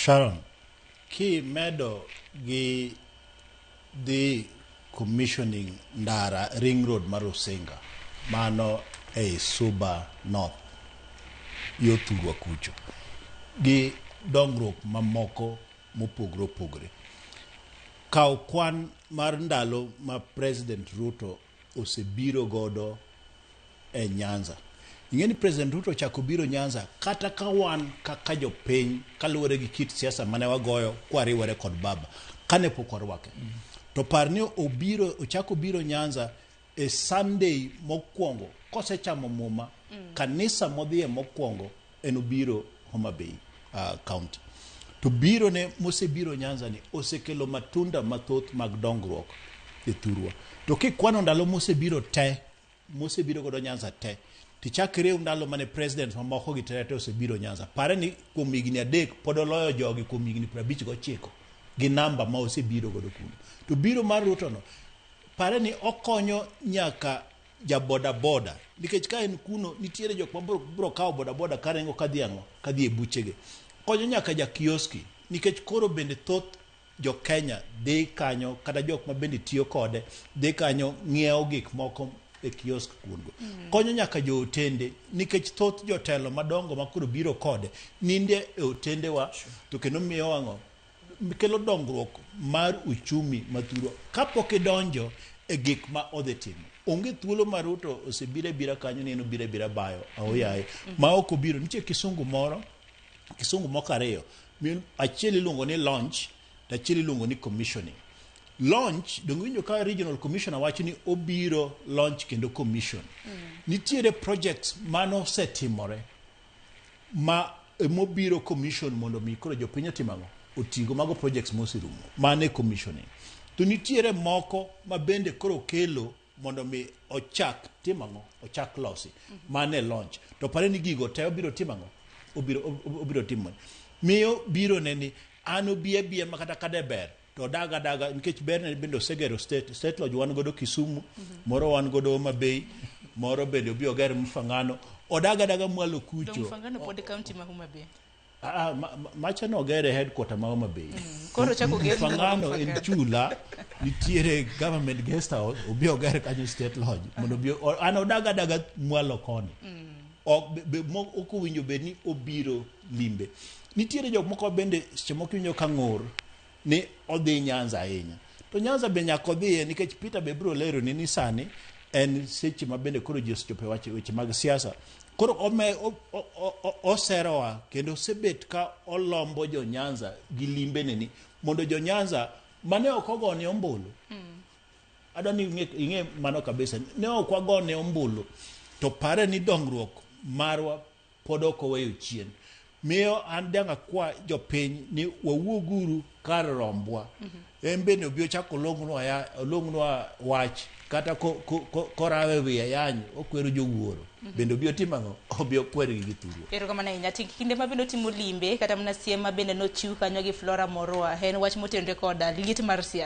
Sharon, kimedo gi dhi commissioning ndara ring road mar Rusinga mano ei Suba North yo thurwa kucho gi dongruok mamoko mopogore opogore. Kaw kwan mar ndalo ma President Ruto osebiro godo e Nyanza. Ing'e ni President Ruto ochako biro Nyanza kata ka wan kaka jopiny kaluwore gi kit siasa mane wagoyo kwariwore kod baba kane pok warwake. To par ni obiro ochako biro Nyanza e Sunday mokwongo kosechamo muma kanisa modhiye mokwongo en obiro Homa Bay County. To biro ne mosebiro Nyanza ni osekelo matunda mathoth mag dongruok e thurwa. To kikwano ndalo mosebiro te mosebiro godo Nyanza te tichak iriw ndalo mane president mamoko gi te te osebiro Nyanza pare ni kuom higni 3 pod oloyo jogi kuom higni 59 gi namba ma osebiro godo kuno. To biro mar Ruto no pare ni okonyo nyaka ja boda boda nikech ka en kuno nitiere jok ma bro kawo boda boda karingo kadhi ang'o kadhi e buchege. Konyo nyaka ja kioski nikech koro bende thoth jo Kenya dhi kanyo kata jok ma bende tiyo kode dhi kanyo ng'iewo gik moko e kiosk kuongo. Konyo nyaka jo otende nikech thoth jotelo madongo ma koro biro kode ninde e otendewa to kendo miyo ang'o kelo dongruok mar uchumi mathurwa kapok idonjo e gik ma odhi timo. Onge thuolo ma Ruto osebiro abira kanyo ni en obiro abira bayo aoyaye ma ok obiro. Nitie kisungu moro kisungu moko ariyo achiel iluongo ni launch to achiel iluongo ni commissioning. Launch donge iwinjo ka regional commissioner wacho ni obiro launch kendo commission. Nitiere projects manosetimore ma mobiro commission mondo mi koro jopiny otim ang'o otigo mago projects moserumo mano e commissioning. To nitiere moko ma bende koro kelo mondo mi ochak timo ang'o ochak losi mano e launch. To pare ni gigo te obiro timo ang'o obiro timo miyo biro ne ni an obi abiya ma kata kade ber to odag adaga nikech berne bende osegero state lodge wan godo Kisumu moro wan godo Homa Bay moro bende obi oger Mfangano odag adaga mwalo kucho. Mfangano pod county ma Homa Bay. Macha nogere headquarter ma Homa Bay. Koro chako ger Mfangano en chula nitiere government guest house obi oger kanyo state lodge mondo obi an odag adaga mwalo koni. Ok owinjo bed ni obiro limbe. Nitiere jok moko bende seche moko iwinjo ka ng'ur ni odhi Nyanza ahinya. To Nyanza be nyaka odhiye nikech Peter be biro lero ni ni sani en seche ma bende koro ji osechopo e weche mag siasa. Koro oserowa kendo osebet ka olombo jo Nyanza gi limbene ni mondo jo Nyanza mane ok ogone ombulu. Adwa ni ing'e mano kabisa. Ne ok wagone ombulu to pare ni dongruok marwa pod ok oweyo chien. Miyo an dang' akwa jopiny ni wawuoguru kar rombwa. En bende obi ochak olong'nwa wach kata korawe wiye yany okwero jowuoro. Bende obi otim ang'o? Obi okwergi gi thurwa. Erokamano ahinya. Kinde ma bende otimo limbe kata mana siem ma bende nochiw kanyo gi Flora Morua en wach motenore koda liet mar siasa.